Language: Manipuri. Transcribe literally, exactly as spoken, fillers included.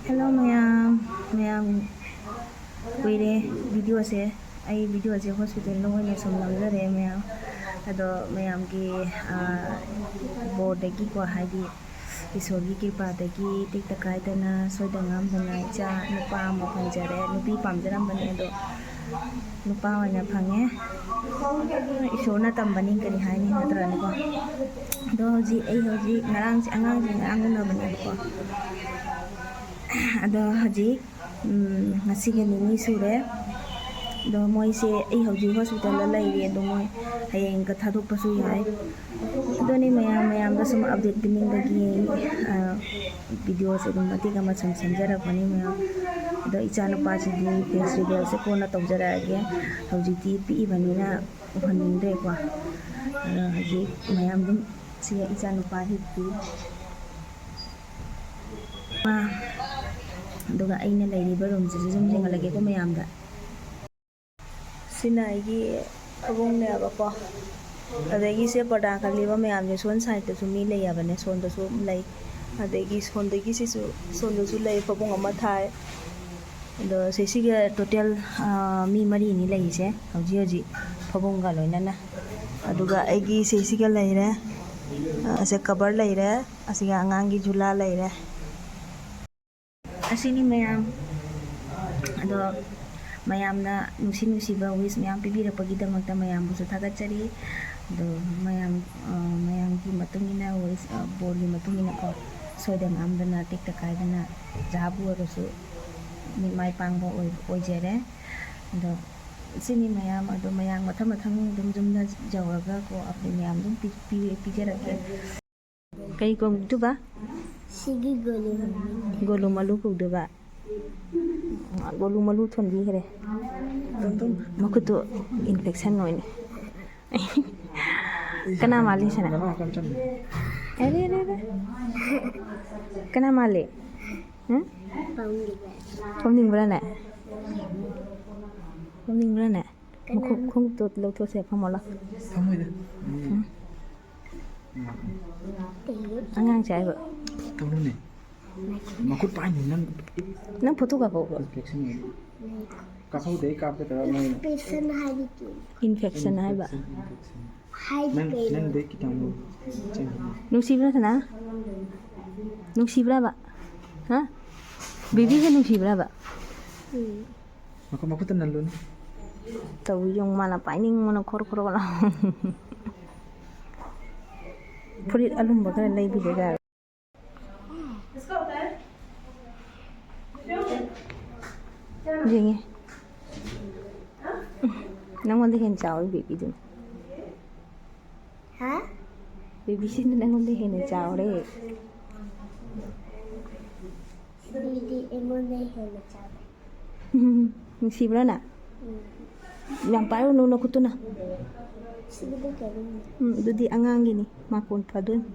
Hello ꯃꯌꯥꯝ, ꯃꯌꯥꯝ ꯀꯨꯏꯔꯦ ꯚꯤꯗꯤꯑꯣꯁꯦ, ꯑꯩ ꯚꯤꯗꯤꯑꯣꯁꯦ ꯍꯣꯁꯄꯤꯇꯥꯜꯗ ꯑꯣꯏꯅ ꯁꯨꯝ ꯅꯝꯖꯔꯦ ꯃꯌꯥꯝ꯫ ꯑꯗꯣ ꯃꯌꯥꯝꯒꯤ, ꯑꯥ, ꯕꯣꯔꯗꯒꯤꯀꯣ, ꯍꯥꯏꯗꯤ ꯏꯁꯣꯔꯒꯤ ꯀ꯭ꯔꯤꯄꯥꯗꯒꯤ ꯇꯦꯛꯇ ꯀꯥꯏꯗꯅ ꯁꯣꯏꯗ ꯉꯥꯝꯗꯅ ꯏꯆꯥ ꯅꯨꯄꯥ ꯑꯃ ꯐꯪꯖꯔꯦ꯫ ꯅꯨꯄꯤ ꯄꯥꯝꯖꯔꯝꯕꯅꯦ, ꯑꯗꯣ ꯅꯨꯄꯥ ꯑꯣꯏꯅ ꯐꯪꯉꯦ꯫ ꯏꯁꯣꯔꯅ ꯇꯝꯕꯅꯤ, ꯀꯔꯤ ꯍꯥꯏꯅꯤ, ꯅꯠꯇ꯭ꯔꯅꯦꯀꯣ? ꯑꯗꯣ ꯍꯧꯖꯤꯛ ꯑꯩ, ꯍꯧꯖꯤꯛ ꯉꯔꯥꯡꯁꯦ, ꯑꯉꯥꯡꯁꯦ ꯉꯔꯥꯡ ꯎꯅꯕꯅꯦꯕꯀꯣ꯫ ꯑꯗꯣ ꯍꯧꯖꯤꯛ, ꯎꯝ, ꯉꯁꯤꯒ ꯅꯤꯅꯤ ꯁꯨꯔꯦ꯫ ꯑꯗꯣ ꯃꯣꯏꯁꯦ, ꯑꯩ ꯍꯧꯖꯤꯛ ꯍꯣꯁꯄꯤꯇꯥꯜꯗ ꯂꯩꯔꯤ, ꯑꯗꯣ ꯃꯣꯏ ꯍꯌꯦꯡꯒ ꯊꯥꯗꯣꯛꯄꯁꯨ ꯌꯥꯏ꯫ ꯑꯗꯨꯅꯤ ꯃꯌꯥꯝ, ꯃꯌꯥꯝꯗ ꯁꯨꯝ ꯑꯞꯗꯦꯠ ꯄꯤꯅꯤꯡꯕꯒꯤ, ꯑ, ꯚꯤꯗꯤꯑꯣꯁꯦ ꯑꯗꯨꯝ ꯃꯇꯦꯛ ꯑꯃ ꯁꯨꯝ ꯁꯦꯝꯖꯔꯛꯄꯅꯤ ꯃꯌꯥꯝ꯫ ꯑꯗꯣ ꯏꯆꯥꯅꯨꯄꯥꯁꯤꯗꯤ ꯐꯦꯁꯇꯤꯚꯦꯜꯁꯦ ꯀꯣꯟꯅ ꯇꯧꯖꯔꯛꯑꯒꯦ꯫ ꯍꯧꯖꯤꯛꯇꯤ ꯄꯤꯛꯏꯕꯅꯤꯅ ꯎꯍꯟꯅꯤꯡꯗ꯭ꯔꯦꯀꯣ꯫ ꯑꯗꯣ ꯍꯧꯖꯤꯛ ꯃꯌꯥꯝ ꯑꯗꯨꯝ ꯁꯤ ꯏꯆꯥꯅꯨꯄꯥ ꯍꯤꯞꯄꯤ꯫ ꯑꯥ, ꯑꯗꯨꯒ ꯑꯩꯅ ꯂꯩꯔꯤꯕ ꯔꯨꯝꯁꯤꯁꯨ ꯁꯨꯝ ꯌꯦꯡꯍꯜꯂꯒꯦꯀꯣ ꯃꯌꯥꯝꯗ꯫ ꯁꯤꯅ ꯑꯩꯒꯤ ꯐꯃꯨꯡꯅꯦꯕꯀꯣ꯫ ꯑꯗꯒꯤ ꯁꯦ ꯄꯔꯗꯥ ꯈꯜꯂꯤꯕ ꯃꯌꯥꯝꯁꯦ, ꯁꯣꯝ ꯁꯥꯏꯗꯠꯇꯁꯨ ꯃꯤ ꯂꯩꯌꯦꯕꯅꯦ, ꯁꯣꯝꯗꯁꯨ ꯂꯩ꯫ ꯑꯗꯒꯤ ꯁꯣꯝꯗꯒꯤ ꯁꯤꯁꯨ, ꯁꯣꯝꯗꯁꯨ ꯂꯩ, ꯐꯃꯨꯡ ꯑꯃ ꯊꯥꯏ꯫ ꯑꯗꯣ ꯁꯤꯁꯤꯒ ꯇꯣꯇꯦꯜ, ꯑꯥ, ꯃꯤ ꯃꯔꯤꯅꯤ ꯂꯩꯔꯤꯁꯦ ꯍꯧꯖꯤꯛ ꯍꯧꯖꯤꯛ, ꯐꯃꯨꯡꯒ ꯂꯣꯏꯅꯅ꯫ ꯑꯗꯨꯒ ꯑꯩꯒꯤ ꯁꯤꯁꯤꯒ ꯂꯩꯔꯦ, ꯑꯁꯦ ꯀꯕꯔ ꯂꯩꯔꯦ, ꯑꯁꯤꯒ ꯑꯉꯥꯡꯒꯤ ꯖꯨꯂꯥ ꯂꯩꯔꯦ꯫ ꯑꯁꯤꯅꯤ ꯃꯌꯥꯝ꯫ ꯑꯗꯣ ꯃꯌꯥꯝꯅ ꯅꯨꯡꯁꯤ ꯅꯨꯡꯁꯤꯕ ꯋꯤꯁ ꯃꯌꯥꯝ ꯄꯤꯕꯤꯔꯛꯄꯒꯤꯗꯃꯛꯇ ꯃꯌꯥꯝꯕꯨꯁꯨ ꯊꯥꯒꯠꯆꯔꯤ꯫ ꯑꯗꯣ ꯃꯌꯥꯝ, ꯑ, ꯃꯌꯥꯝꯒꯤ ꯃꯇꯨꯡ ꯏꯟꯅ ꯋꯤꯁ, ꯑ, ꯕꯣꯔꯒꯤ ꯃꯇꯨꯡ ꯏꯟꯅꯀꯣ, ꯁꯣꯏꯗ ꯉꯥꯝꯗꯅ ꯇꯦꯛꯇ ꯀꯥꯏꯗꯅ ꯖꯍꯥꯕꯨ ꯑꯣꯏꯔꯁꯨ ꯃꯤꯠ ꯃꯥꯏ ꯄꯥꯡꯕ ꯑꯣꯏ-, ꯑꯣꯏꯖꯔꯦ꯫ ꯑꯗꯣ ꯁꯤꯅꯤ ꯃꯌꯥꯝ꯫ ꯑꯗꯣ ꯃꯌꯥꯝ ꯃꯊꯪ ꯃꯊꯪ ꯑꯗꯨꯝ ꯌꯨꯝꯗ ꯌꯧꯔꯒꯀꯣ ꯑꯞꯗꯦꯠ ꯃꯌꯥꯝ ꯑꯗꯨꯝ ꯄꯤ-, ꯄꯤ-, ꯄꯤꯖꯔꯛꯀꯦ꯫ ꯀꯩ ꯀꯧꯗꯨꯕ? ꯁꯤꯒꯤ ꯒꯣꯂꯨ꯫ ꯒꯣꯂꯨ ꯃꯂꯨ ꯀꯧꯗꯨꯕ꯫ ꯒꯣꯂꯨ ꯃꯂꯨ ꯊꯣꯟꯕꯤꯈ꯭ꯔꯦ꯫ ꯃꯈꯨꯠꯇꯨ ꯏꯟꯐꯦꯛꯁꯟ ꯑꯣꯏꯅ꯫ ꯀꯅꯥ ꯃꯥꯜꯂꯤ ꯁꯤꯅ? ꯑꯔꯦ, ꯑꯔꯦ, ꯑꯔꯦ꯫ ꯀꯅꯥ ꯃꯥꯜꯂꯤ? ꯎꯝ? ꯄꯝꯅꯤꯡꯕ꯭ꯔꯥꯅꯦ? ꯄꯝꯅꯤꯡꯕ꯭ꯔꯥꯅꯦ? ꯃꯈꯣꯡ, ꯈꯣꯡꯎꯞꯇꯣ ꯂꯧꯊꯣꯛꯁꯦ, ꯐꯝꯃꯣ ꯂꯥꯎ꯫ ꯐꯝꯃꯣꯏꯗ꯫ ꯎꯝ꯫ ꯑꯉꯥꯡꯁꯦ ꯍꯥꯏꯕ꯫ ꯇꯧꯔꯨꯅꯦ꯫ ꯃꯈꯨꯠ ꯄꯥꯏꯅꯤ ꯅꯪ꯫ ꯅꯪ ꯐꯣꯇꯣ ꯀꯥꯞꯄꯧꯕ꯭ꯔꯣ? ꯏꯟꯐꯦꯛꯁꯟ ꯑꯣꯏꯅꯤ꯫ ꯀꯥꯞꯍꯧꯗꯦ, ꯑꯩ ꯀꯥꯞꯀꯦ ꯇꯧꯔ ꯃꯣꯏꯅ ꯏꯟꯐꯦꯛꯁꯟ ꯍꯥꯏꯗꯤ ꯀꯩꯅꯣ? ꯏꯟꯐꯦꯛꯁꯟ ꯍꯥꯏꯕ꯫ ꯏꯟꯐꯦꯛꯁꯟ꯫ ꯍꯥꯏꯗꯤ ꯅꯪ ꯀꯩꯅꯣ? ꯅꯪꯗꯩ ꯈꯤꯇꯪ ꯆꯪꯉꯤ꯫ ꯅꯨꯡꯁꯤꯕ꯭ꯔꯥ ꯁꯅꯥ? ꯅꯨꯡꯁꯤꯕ꯭ꯔꯕ? ꯍꯥ? ꯕꯦꯕꯤꯁꯦ ꯅꯨꯡꯁꯤꯕ꯭ꯔꯕ? ꯎꯝ. ꯃꯈꯨꯠ ꯃꯈꯨꯠꯇ ꯅꯜꯂꯨꯅꯤ꯫ ꯇꯧ ꯌꯦꯡꯉꯨ, ꯃꯥꯅ ꯄꯥꯏꯅꯤꯡꯕꯅ ꯈꯣꯔ ꯈꯣꯔ ꯂꯥꯎ꯫ ꯐꯨꯔꯤꯠ ꯑꯂꯨꯝꯕ ꯈꯔ ꯂꯩꯕꯤꯗ ꯌꯥꯔꯣꯏ꯫ ꯌꯦꯡꯉꯦ꯫ ꯅꯪꯉꯣꯟꯗ ꯍꯦꯟꯅ ꯆꯥꯎꯋꯤ ꯕꯦꯕꯤꯗꯨꯅ꯫ ꯍꯥ? ꯕꯦꯕꯤꯁꯤꯅ ꯅꯪꯉꯣꯟꯗ ꯍꯦꯟꯅ ꯆꯥꯎꯔꯦ꯫ ꯑꯗꯨꯗꯤ ꯑꯩꯉꯣꯟꯗ ꯍꯦꯟꯅ ꯆꯥꯎꯋꯦ. ꯎꯝ, ꯅꯨꯡꯁꯤꯕ꯭ꯔꯥ ꯅꯪ? ꯎꯝ. ꯌꯥꯝ ꯄꯥꯏꯔꯨꯅꯨ ꯅꯈꯨꯠꯇꯨꯅ꯫ ꯁꯤꯒꯤꯗꯤ ꯀꯩꯅꯣꯅꯦ. ꯎꯝ, ꯑꯗꯨꯗꯤ ꯑꯉꯥꯡꯒꯤꯅꯤ, ꯃꯥ ꯀꯣꯟ ꯐꯗꯣꯏꯅꯤ꯫